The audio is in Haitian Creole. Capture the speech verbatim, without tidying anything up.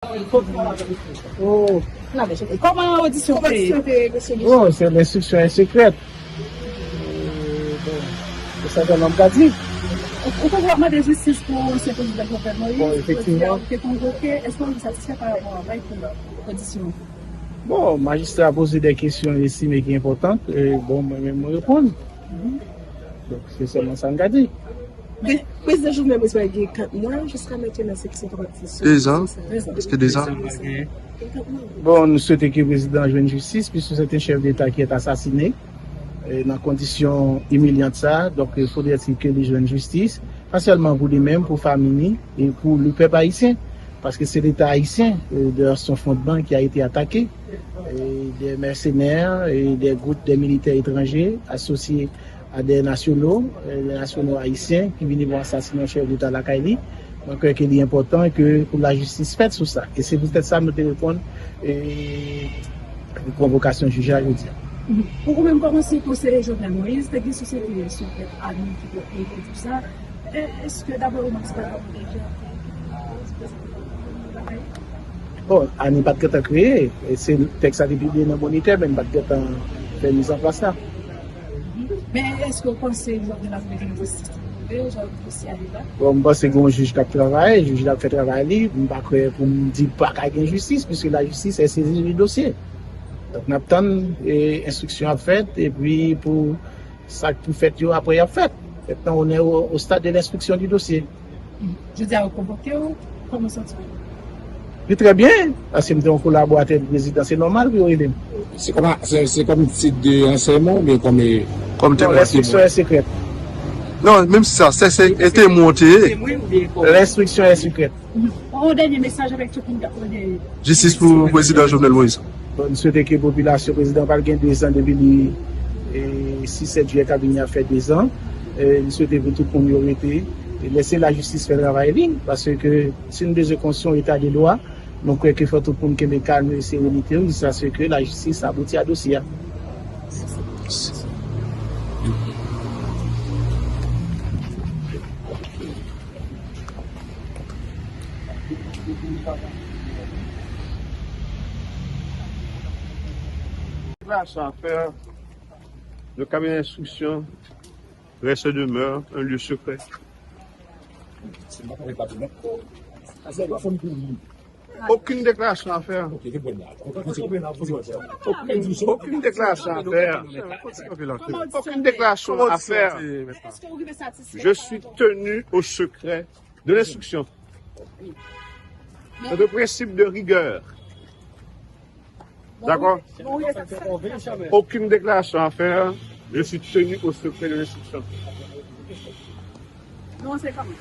Oh. Kòman odisyon te ye? Oh, c'est l'instruction est secrète. E, bon, se sa sèlman m ka di. Ou, ou te mande jistis pou ansyen prezidan Jovenel Moïse. Bon, efektivman. Jodi a, ou te konvoke. Èske ou satisfè pa rapò avèk, euh, odisyon? Bon, majistra a poze de kesyon, li estime ki enpòtan. E, bon, mwen menm, mwen reponn. Donk, se sèlman sa m ka di. Prezidan Jovenel Moïse pral gen kat mwa, jiska mentnan se ki se trant sou... Dezan. Dezan. Èske dezan? Dezan. Bon, nou swete ke prezidan jwenn jistis, puisque c'est un chef d'État qui est assassiné, euh, dans condition humiliante ça. Donc, il faudrait que li jwenn jistis, pas seulement pour lui-même, pour famille, et pour le peuple haïtien, parce que c'est l'État haïtien, euh, dans son fondement qui a été attaqué, et des mercenaires, et des groupes de militaires étrangers associés a de nasyonal, e, de nasyonal ayisyen ki vini pou asasinen yon chèf deta lakay li. Mwen kwè ke li enpòtan ke pou lajistis fèt sou sa. E se poutèt sa nou te reponn, e, konvokasyon jij la jodi a. Mhm. Pou ou menm kòm ansyen konseye Jovenel Moïse, te gen sosyete sekrèt Ani ki te ede tout sa. E, èske daprè ou menm se pa ta pou deja... Bon, Ani pa t gentan kreye. E se tèks la te pibliye nan Monitè, men li pa t gentan fè mizanplas la. Men èske w panse Jovenel ap mete nan jistis tou, jan dosye a ye la? Bon, m panse gen yon jij k ap travay, jij la ap fè travay li. M pa kwè pou m di pa ka gen jistis, puisque la justice est saisie du dossier. Donk, n ap tann, e, enstriksyon ap fèt, epi pou sa k pou fèt yo, apre y ap fèt. Maintenant, on est au, au stade de l'instruction du dossier. Jodi a, yo konvoke w, kòman w santi w? Li trè byen, paske m te yon kolaboratè prezidan, se nòmal pou yo rele m. Se kòm, se, se kòm tit de ansèyman oubyen kòm, e, kòm... Non, temwen, l'instruction est secrète. Non, menm si sa, se, se, e temwen w te ye. L'instruction est secrète. Mhm. Yon dènye mesaj avèk tout moun k ap tande. Jistis pou prezidan Jovenel Moïse. Bon, nou swete ke popilasyon, prezidan pral gen dezan depi li, e, sis sèt jiyè k ap vini ap fè dezan. E, nou swete pou tout moun yo rete, e, lèse lajistis fè travay li, paske si nou bezwen konstwi yon eta de dwa, nou kwè ke fò tout moun kenbe kalm e serenite yo jiskaske lajistis abouti a dosye a. Déclaration à faire, le cabinet d'instruction reste et demeure un lieu secret. Aucune déclaration à faire. Aucune déclaration à faire. Aucune déclaration à faire. Je suis tenu au secret de l'instruction. C'est le principe de rigueur. D'accord? Aucune déclaration à faire. Je suis tenu au secret de l'instruction. Non, c'est comme...